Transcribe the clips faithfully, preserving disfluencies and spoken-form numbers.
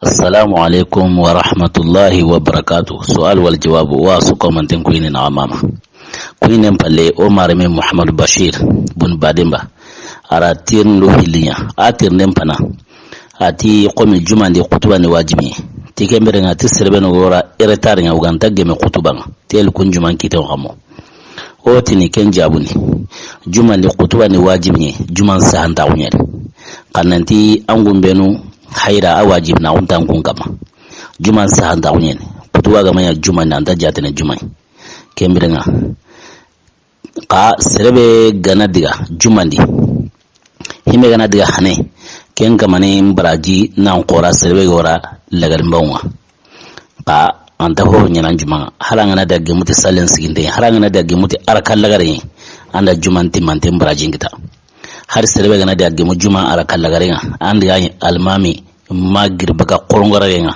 Assalamu alaikum wa rahmatullahi wa barakatuh. Su'al wal jawab, wa su komanten kuyini na mama. Kuyinen palle, o mareme Muhammadu Bashir bun Bademba. A ra tirndu hillinya. A tirnden pana. A ti komi jumandi kutuba ni wajibi. Ti kembere nga ti serebe no gora eretari nga uganta geme kutuba nga. Tel kun juman kite o kamo. O tini ken jabuni. Jumandi kutuba ni wajibi ni, juman sahanta kunyari. Kananti angumbenu hayra a wajibi na untan kun kama. Juman sahanta kunyani. Kutuba gama ya jumandi anta jatene jumai. Kembere nga. Ka serebe gana diga jumandi. Hime gana diga hane. Ken kamani mbaraji nan kora serebe gora lagarimbaunga. Ka anta ho nyana juma. Harangana da gemuti salen siginde. Harangana da gemuti araka lagare. Anda juman timante mbaraji ngita. Har serebe gana da gemu juma araka lagare nga. Andi ga almami magir baka korongora nga.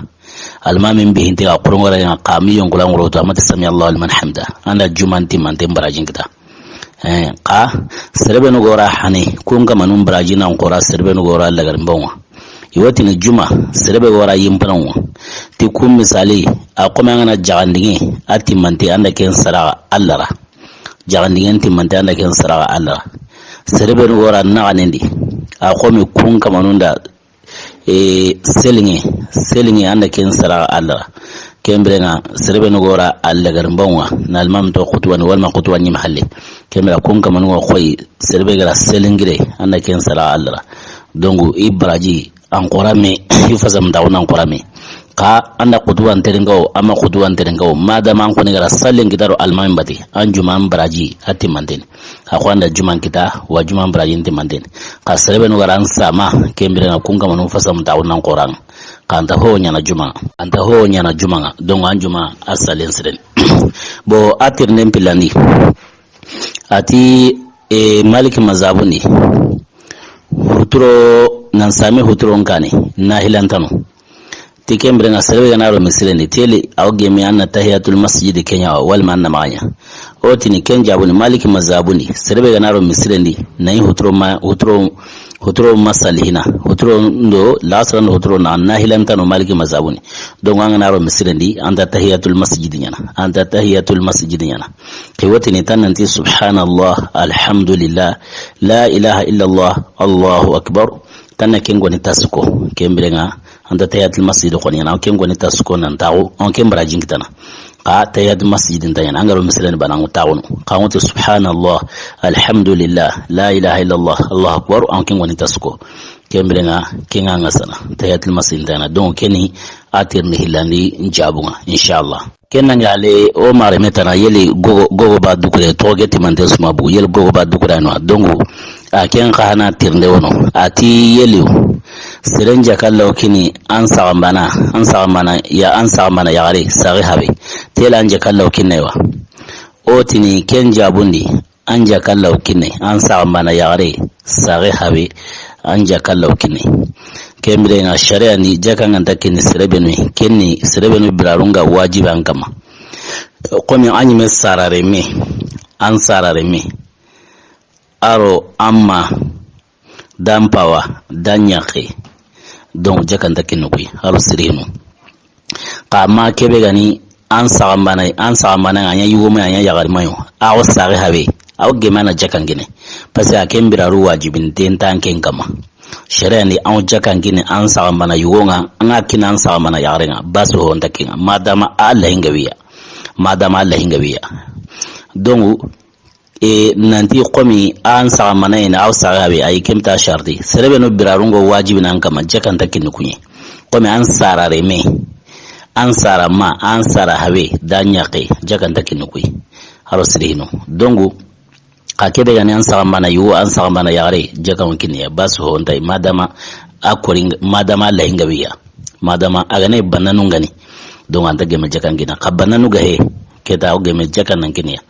Almami mbi hinti ga korongora nga. Ka mi yongola ngoro to amata sami Allahu liman hamda. Anda juman timante mbaraji ngita. Eh, ka serebe no gora hane, kun kama nun baraji nan kora serebe no gora lagarimbonga. Iwatini juma, serebe gora yimpanonga. Ti kun misali, a kome angana jagandinge, a timante anda ken saraga allara. Jagandinge timante anda ken saraga allara. Serebe no gora naganendi. A kome kun kama nunda e, selinge, selinge anda ken sara allara. Kembere nga, serebe no gora alla gar mbonga, na almam to kutuwani, walma kutuwani mahalle. Kembere kun kamanu wa khoy, serebe gara selingire, anda ken sara allara. Donc, i baraji, an korame, i fasam dauna an korame. Ka anda kutuwan teringaw, ama kutuwan teringaw, madama an koni gara salen kitaro almam bati, an juma an baraji, ati manteni. A ko anda juman kita, wa juman baraji nti manten. Ka serebe no gara an sama, kembere na kun kamanu fasam ta unan koran. Ka anta ho nyana juma. Anta ho nyana juma nga. Donc an juma a salen siren. Bo a tirnden pilandi. Ati, e, Maliki mazabundi. Huturo, nan sami huturo nkani. Na hilantano. Ti kembere nga serebe gana ro misirendi teli aw gemi anna tahiyatul masjid kenya wal man na manya. O tini ken jabuni Maliki mazabuni serebe gana ro misirendi nayi huturo ma huturo huturo masalihina huturo ndo lasra ndo huturo na nahilanta no Maliki mazabuni. Donc an gana ro misirendi anta tahiyatul masjid nyana anta tahiyatul masjid nyana. Ki wotini tananti subhanallah alhamdulillah la ilaha illallah allahu akbar. Tanna ken goni tasuko kembere nga. Anta tahiyatul masjid ko ni na ken goni tasuko nan tawo on ken baraji ngitana. Ka tahiyatul masjid ntanya na ngaro misalen bana ngo tawo. Ka ngo to subhanallah alhamdulillah la ilaha illallah allahu akbar on ken goni tasuko. Kembere nga ken nga sana tahiyatul masjid ntanya donc keni atir ni hilandi njabunga inshallah. Ken na ɲaale o mare metana yeli gogo, gogo ba dukure toge timante suma bu yeli gogo ba dukure no. Donc a ken xa hana tirnde wono. A ti yeli o. Seren jakallaw kini an saxambana, an saxambana ya, an saxambana yaxare saxe habe. Tela an jakallaw kinne wa. O tini ken jabundi. An jakallaw kinne, an saxambana yaxare, saxe habe, an jakallaw kinne. Kembire nga sharia ni jaka nganta kinni serebenu, kinni serebenu birarunga wajibi an kama. Komi an yime sarare me, an sarare me. Aro amma dan pawa, dan yaxe. Donc jakanta kinni kuyi, aro sirinu. Xa ma kebe gani an saxambana, an saxambana nga ɲa yugo ma ɲa yaxari mayo. Awo saxe habe. Awo gemana jakangine. Parce que a ken biraru wajibin den tan ken kama. Sharia ni an jakangine an saxambana yugo nga, an ga kina an saxambana yaxare nga. Basu honta kinga. Madama Allah hinga wiya. Madama Allah hinga wiya. Donc e nanti komi an saxambana ina aw saxe habe ayi kemta sharti serebe no birarungo wajibi nan kama jakanta kinni kunye. Komi an sarare me, an sara ma, an sara habe da ɲaxe jakanta kinni kuyi. Haro sirihino dongu. Xa kebe gani an saxambana yugo an saxambana yaxare jakan kinni ya basu hontai madama a koring madama lahinga wiya. Madama a gane bannanu ngani. Donc anta geme jakan kina xa bannanu ga he. Keta o geme jakan nan kinni ya.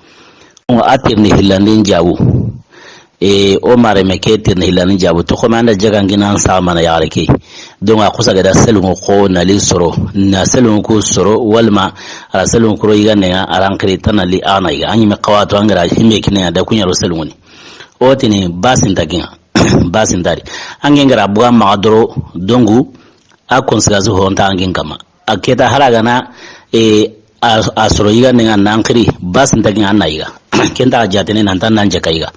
A tirni hillandin jawu. E o mare me ke tirni hillandin jawu to xome anda jagan gina an saxambana yaxare ke. Donc a xusa gada selungo xo na li soro na selungo ku soro walma. Ala selungo kuro yiga ne nga aran xiri tana li ana yiga an yime xawato angara himbe kine da kunyaro selungo ni. O tini basin taginga. Basin tari ange ngara buga maxa doro. Dongu A conséquence ho nta an ken kama. A ke ta hari a ga na, e, a, a soro yigande ŋa nan xiri, basi nta ken ŋa an na yiga. Ken nta jaatene nan ta nan jaka yiga.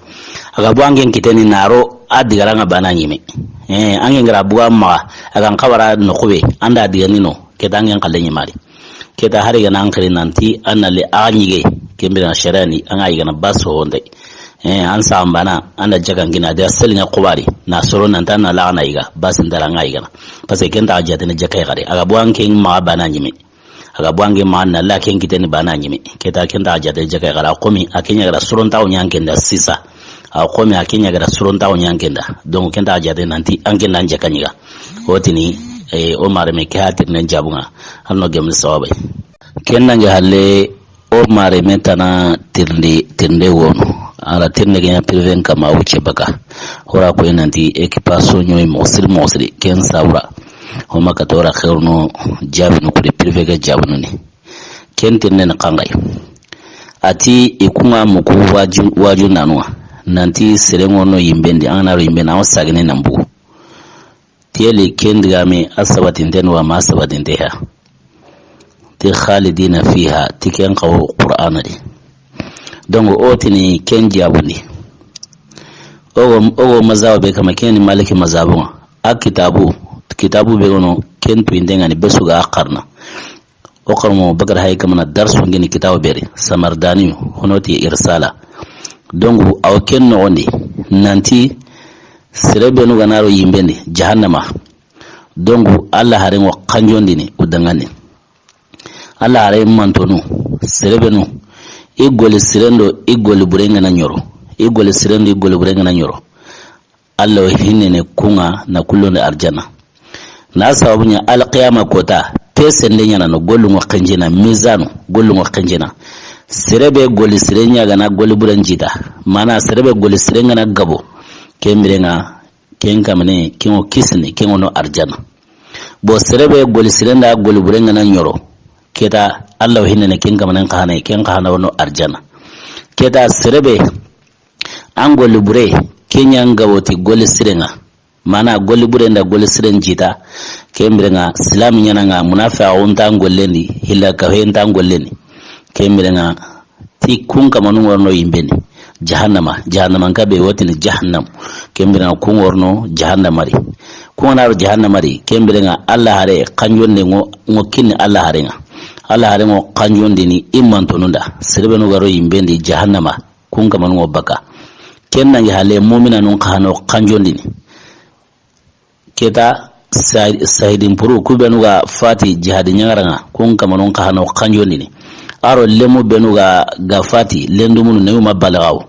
A ga bo an ken kiteni na ro, a digara ŋa bana ɲime. E, an ken ga ra buga maxa, a ga n xabara noxu be, an da digani no, ke ta an ken xalle ɲimari. Ke ta hari ga na an xiri nanti, an na le a ɲige, ken bire na sariya ni, an ga yigana basi ho nta. E, an saxan bana, an da jaka n kini a da seli ŋa xubari, na soro nan ta na la na yiga, basi nta ra an ga yigana. Parce que ken nta jaatene jaka yi xare, a ga bo an ken maxa bana ɲime. A ga bo an ken maxa na la ken kiteni bana ɲime. Ke ta ken nta jaatene jaka yi xare, a komi a ken ɲa ga ra soron ta wo ɲa an ken da sisa. A komi a ken ɲa ga ra soron ta wo ɲa an ken da. Donc ken nta jaatene nanti an ken da an jaka ɲiga. O tini, e, o mare me ke ha tirinen jabu ŋa. An no gemni sawabe. Ken nange halle O mare me tana tirindi, tirinde wono. Ala tirinde genya privé kama wuce baka. Hora ko nanti équipe soɲo mo sir mo sir ken sawra. Homa ka tora khairno jabinu kuri privé ga jabinu ni. Ken tirinde na kangai. Ati ikunga muku waju, waju nanwa. Nanti serengo no yimbendi, an na ro yimbe na o sagene nambu. Tiyeli ken digame a sabatinte no wa ma sabatinte ha. Ti khalidina fiha, ti ken xawo Qur'ana di. Donc o tini ken jabundi. Ogo, ogo mazhab be kama ken ni Maliki mazhabu ŋa. A kitabu, kitabu be gono ken tu inde ŋa ni be su ga a xarana. O xarmo Bakar Hay kamana darsu ngini kitabu beri, Samardani, hono ti Irsala. Donc aw ken noxondi nanti sere benu ga na ro yimbendi jahannama. Donc Alla haren ŋo xanjondini o dangani. Alla haren mantonu sere benu i goli sirendo i goli burenga na ɲoro. I goli sirendo i goli burenga na ɲoro. Alla wo hinnene kuŋa na kullondi arjana. Na sababu ɲa alqiyama kota, pe sende ɲana no gollu ŋo xenjena, mizanu, gollu ŋo xenjena. Sere be goli sire ɲa ga na goli buren jita. Mana sere be goli sire ŋa na gabo. Ken bire ŋa, ken kamane, ken ŋo kisini, ken ŋo no arjana. Bo sere be goli sire nda goli buren ŋa na ɲoro. Ke ta Alla wo hinnene ken kamane xane, ken xana wono arjana. Ke ta sere be an goli bure, ken ɲa gabo ti goli sire ŋa. Mana goli bure nda goli siren jita, ken bire ŋa silami ɲana ŋa munafiqun ta gollendi, hilla kafen ta gollendi. Ken bire ŋa ti kun kamanu ŋorno yimbendi. Jahannama, jahannama ka be wotini jahannam. Ken bire ŋa kun ŋorno jahannama ri. Kun ŋa na ro jahannama ri, ken bire ŋa Alla hare xanjonde ŋo, ŋo kinni Alla hare ŋa. Alla hare ŋo xanjondini i mantonunda. Sere benu ga ro yimbendi jahannama. Kun kamanu ŋo baka. Ken nangi hale mu'mina nun xano xanjondini. Ke ta sa-, sahidin puru ku benu ga fati jihadi ɲaŋara ŋa, kun kamanun xano xanjondini. Aro lemu benu ga, ga fati lendumunu nayuma balagaw.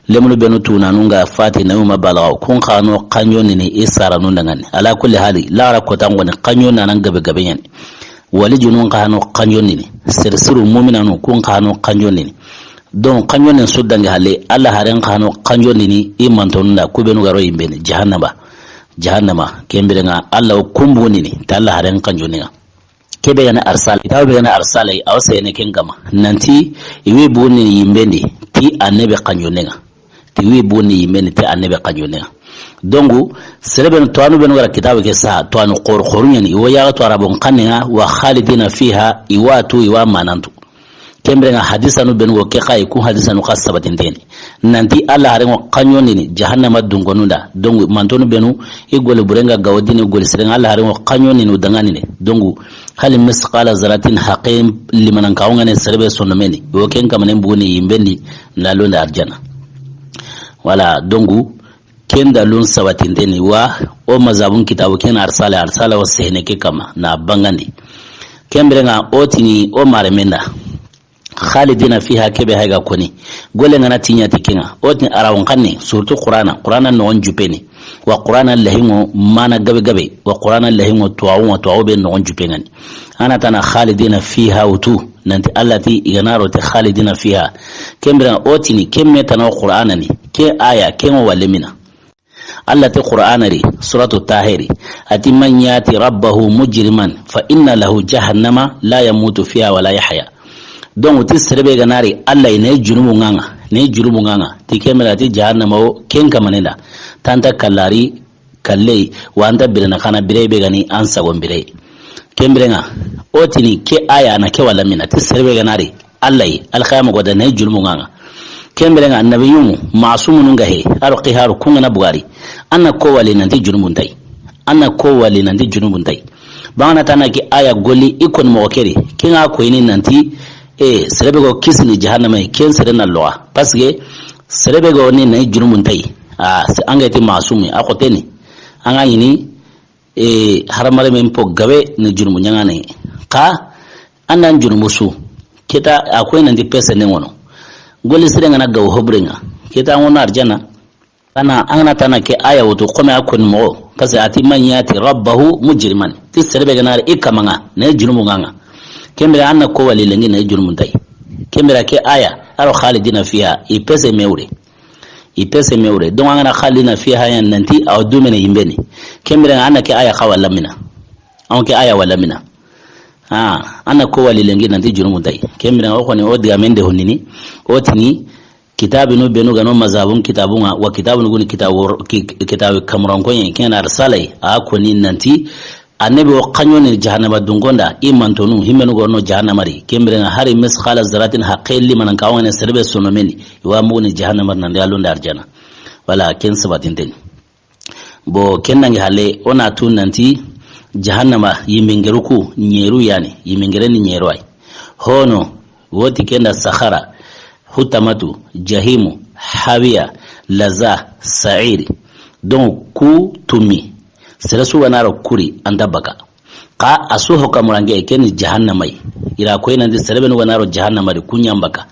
Lemunu benu tunanu ga fati nayuma balagaw. Kun xano xanjondini i saranun dangani. Ala kulli hali, laxara kota ŋoni xanjon nanan gabe gabe ɲani. Wali junun xano xanjondini. Sere suru mu'minanu kun xano xanjondini. Donc, xanjonden su dangi hale, Alla haren xano xanjondini i mantonunda, ku benu ga ro yimbeni, jahannaba. Jahannama, ken bire ŋa, Alla wo kumbunini, ta Alla haren xanjonden ŋa. Ke be gana arsala, kitabu be gana arsala, aw sene ken kama. Nanti, i wi buguni yimbendi, ti annebe xanjonden ŋa. Ti wi buguni yimbendi, ti annebe xanjonden ŋa. Donc, sere benu, tuwanu benu ga ra kitabu ke sa, tuwanu xor-, xoru ɲani, i wo yaga tu arabon xanne ŋa, wa khalidina fiha, i wa tu, i wa manantu. Ken bire ŋa hadisanu benu go ke xayi, ku hadisanu xa sabatinteni. Nanti Alla haren ŋo xanjondini, jahannama dunkonunda. Donc, mantonu benu, i goli buren ŋa gawodini, goli siren ŋa Alla haren ŋo xanjondini, o danganine. Donc, hali misqala zaratin haqen limanan kawungane sere be sondomeni. Wo ken kamanen buguni yimbendi, na londa arjana. Voilà, donc, ken dalun sabatinteni wa, o mazabun kitabu ken arsala, arsala o sehene ke kama, na bangandi. Ken bire ŋa o tini o maremenda. Khalidina fiha kebe hayga koni. Gole ŋana tinya ti ken ŋa. O tini arawon xanne, surtout Qur'ana. Qur'ana no on jupeni. Wa Qur'ana lahingo mana gabe gabe. Wa Qur'ana lahingo tuwawu, tuwawu be no on jupengani. Ana tana khalidina fiha wutu. Nanti Alla ti i gana ro ti khalidina fiha. Ken bire ŋa o tini, ken me tana o Qur'ana ni. Ke aya, ken o walemina. Alla ti Qur'ana ri, suratu Tahiri. Ati man yati rabbahu mujriman, fa inna lahu jahannama la yamutu fiha wa la yahya. Donc, ti sere be gana ri, Alla i ne junubu ŋa ŋa, ne junubu ŋa ŋa. Ti ken bire ati jahannama o, ken kamanenda. Tanta kallari, kalley, wa an ta birene xa na bire be ga ni an sagon bire. Ken biren ŋa, o tini ke aya na ke wala mina, ti sere be ga na ri Alla yi, alxiyama go da na yi junubu ŋa ŋa. Ken biren ŋa, annabiyumu, masumunu ŋa he, a ro xiharu ku ŋa na bugari. An na ko wali nanti junubu nta yi. An na ko wali nanti junubu nta yi. Bangana tana ke aya golli i koni moxo keri. Ken ŋa ko ini nanti, e, sere be go kisini jahannama yi, ken sere na lowa. Parce que sere be go ni na yi junubu nta yi. A, se an ga ti masumi, a ko teni. An ga ini, e, haramare men po gabe ni junubu ɲaŋane. Xa, an nan junubu su. Kita a koy nanti pese ne ŋono. Golli sire ŋa na gaw hobre ŋa. Kita ŋono arjana. Ana, an ga na tana ke aya wutu, kome a koni moxo. Parce que a ti man yati rabbahu mujriman. Ti sere be ga na ri i kama ŋa, na yi junubu ŋa ŋa. Ken bire an na ko wali lenki na yi junubu nta yi. Ken bire ke aya, a ro khalidina fiha, i pese mewre. I pese mewre. Donc an ga na khalidina fiha ya nanti, a wa dumene yimbeni. Ken bire an na ke aya xa wala mina. An ke aya wala mina. Ah, an na ko wali lenki nanti junubu nta yi. Ken bire o koni o digamen de honini. O tini, kitabinu benu ga no mazhabun kitabun ŋa, wa kitabinu guni kitabu, ki-, kitabu kamuran ko yen, ken na risala yi, a koni nanti, annabi o xaɲo ni jahannama dunkonda, i mantonu, himmenu go no jahannama ri, ken bire ŋa hari misqala zarratin haqqe limanan ka wane sere be sono meni, i wa mugu ni jahannama ri nan de alunda arjana. Wala ken sabatinten. Bon, ken nangi hale, o na tu nanti jahannama yimingeru ku ɲeru yani, yimingere ni ɲeru ay. Hono, woti kenda saxara, hutamatu, jahimu, hawiya, laza, sa'iri. Donc, ku tumi, sere su ga na ro kuri, an ta baka. Xa a su ho kamuranke, ken ni jahannama yi. I ra koy nanti sere benu ga na ro jahannama di, ku ɲa n baka.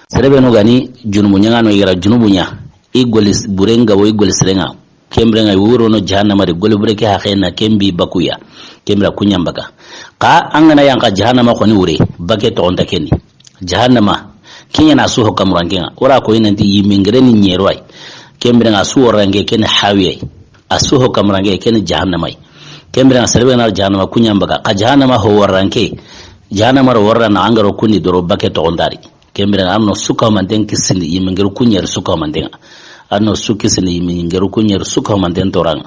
Sere benu ga ni junubu ɲaŋano, i ga ra junubu ɲa. I goli s-, buren ga wo i goli sire ŋa. Ken bire ŋa i wuro no jahannama di, goli bure ke haxe na ken bi bakuya. Ken bire ku ɲa n baka. Xa an ga na yanqa jahannama xoni wure, bake toxonta keni. Jahannama, ken ya na su ho kamuranke ŋa. O ra koy nanti yimingere ni ɲeru ay. Ken bire ŋa a su waranke ken hawiya yi. A su ho kamuranke ken jahannama yi. Ken bire ŋa sere be ga na ro jahannama ku ɲa n baka. Xa jahannama ho waranke. Jahannama ro warana an ga ro kundi doro bake toxonta ri. Ken bire ŋa, an no su ka manten kisindi yimingeru ku ɲeru su ka manten ŋa. An no su kisindi yimingeru ku ɲeru su ka manten toraŋa.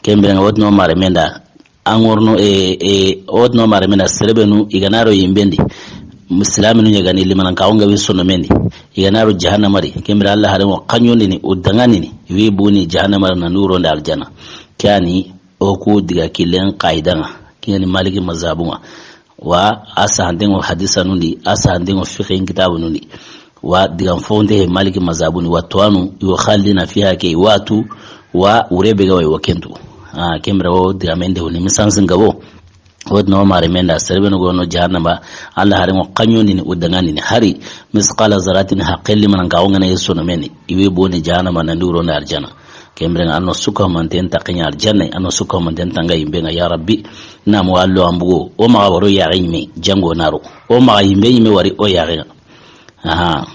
Ken bire ŋa, wotno mare menda. An worno, e, e, wotno mare menda, sere benu, i ga na ro yimbendi. Musliminu ɲa ga ni limanan ka wonga wi sono mendi. I ga na ro jahannama ri. Ken bire Alla hare mo xaɲondini, u daŋanini. Wi buni jahannama ri na nuro nda aljana. Kani, o ku diga kilen qaidan ŋa. Kiyani Maliki mazhabun ŋa. Wa a sahanten ŋo hadisa nundi, a sahanten ŋo fiqhin kitabu nundi. Wa digan fonte he Maliki mazhabun ŋa, wa tuwanu, yo khalidina fiha ke, wa tu, wa wure be ga wa, wa ken tu. Ah, ken bire wo digamen de woni misansin gabo. Wotno mare menda, sere benu go no jahannama, Alla hare ŋo xaɲondini, u daŋanini, hari misqala zarratin haqqe limanan ka wonga na yi sono meni, i wi boni jahannama nan di wuro nda arjana. Ken bire ŋa, an no su ka manten ta ken ɲa arjanna, an no su ka manten ta ŋa yimbe ŋa, ya Rabbi, na mo allo an bugo, o maxa waro yaxe ɲime, jango na ro. O maxa yimbe ɲime wari o yaxe ŋa. Aha.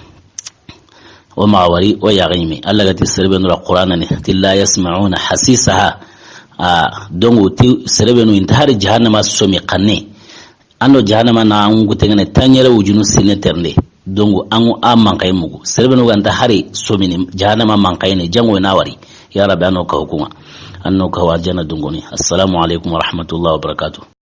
O maxa wari o yaxe ɲime. Alla ga ti sere benu ra Qur'ana ni, ti la yasma'una hasisaha. A, donc ti sere benu i nta hari jahannama somi xanne. An do jahannama na an ŋu tengene tanɲere wujunu sine ternde. Donc an ŋu a manxayi mugu. Sere benu ga nta hari somini jahannama manxayini jango na wari. Ya Rabbi, an no kahu ku ŋa. An no kahu arjana dungoni. Assalamu alaikum wa rahmatullahi wa barakatuh.